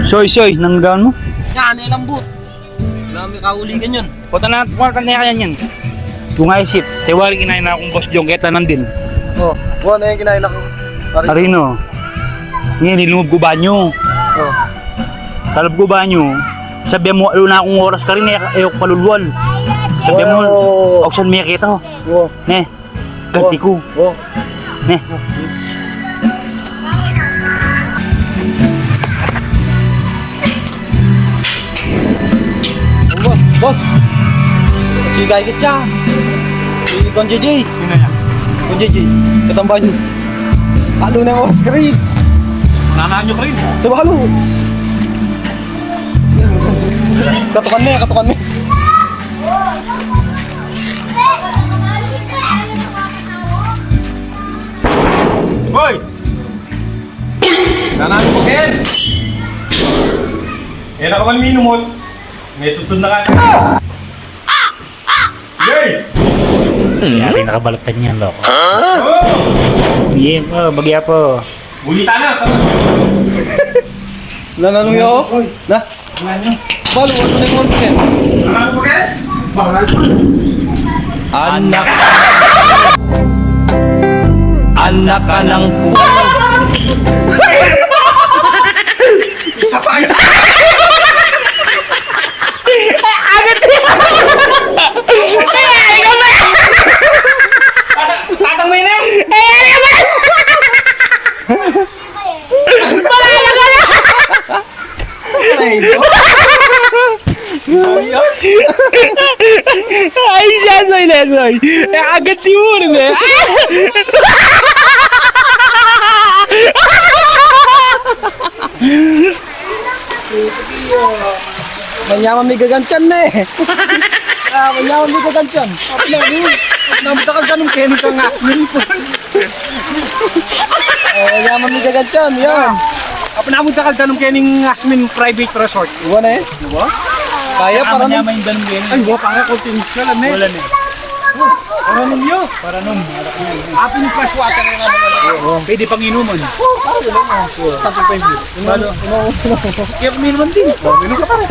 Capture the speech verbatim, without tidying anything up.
Soy, soy, nanu gawan mu? Yan, e lambut. Wala mi kauligan yan. Pota na, pota na yan yan. Tung isip, tewari kinain na kung Boss Jong, keta nandin. O, kuwan na yan, kinain na kung Marino. Marino. Ngeni, lungub ku banyu. O. Kalub ku banyu, sabian mu, alu na kung oras karin, e, e ku palulwal. Sabian mu, o, ausan mi keta. O. Ne. Ganti ku. O. Ne. Boss, boss. Sigay ka siya. Si Kuan J J. Sino yan? Kuan J J. Katambayan niyo. Alu na yung oras karin. Nanaan niyo karin. Diba, alu? Katukan na, katukan na. Hoy! Nananu ka, Ken? E na ka man minumot. May tutun na ka. Hey! Yari na kabalatan yan, loko. Oh! Iye po, bagya po. Ulitan na, tara. Nananu yo? Na? Balu, ano na yung monster? Ano po, Ken? Anak. Anak ka ng pu- Isa pa. Agad. Tatang mo yun, eh. Ay, agad. Wala na ka na. Ay, ay, siya, soy, ne, soy. E, agad di mu rin, e. Manyaman mi gagantian, ne. A, manyaman mi gagantian. Apa na, e? Apa na mu dakal ganun keni kang asmin? O, manyaman mi gagantian, yan. Apa na mu dakal ganun kening asmin private resort? Wa, ne. Wa? Kaya para manyaman yung ganun keni. Ay, wa, para confidential, ne. Wala, ne. Para nung yo. Para nung. Apa yung fresh water na naman? Pwede pang inuman. Satu pa yung. Balu. Kaya pang inuman din. Minum ka, pare.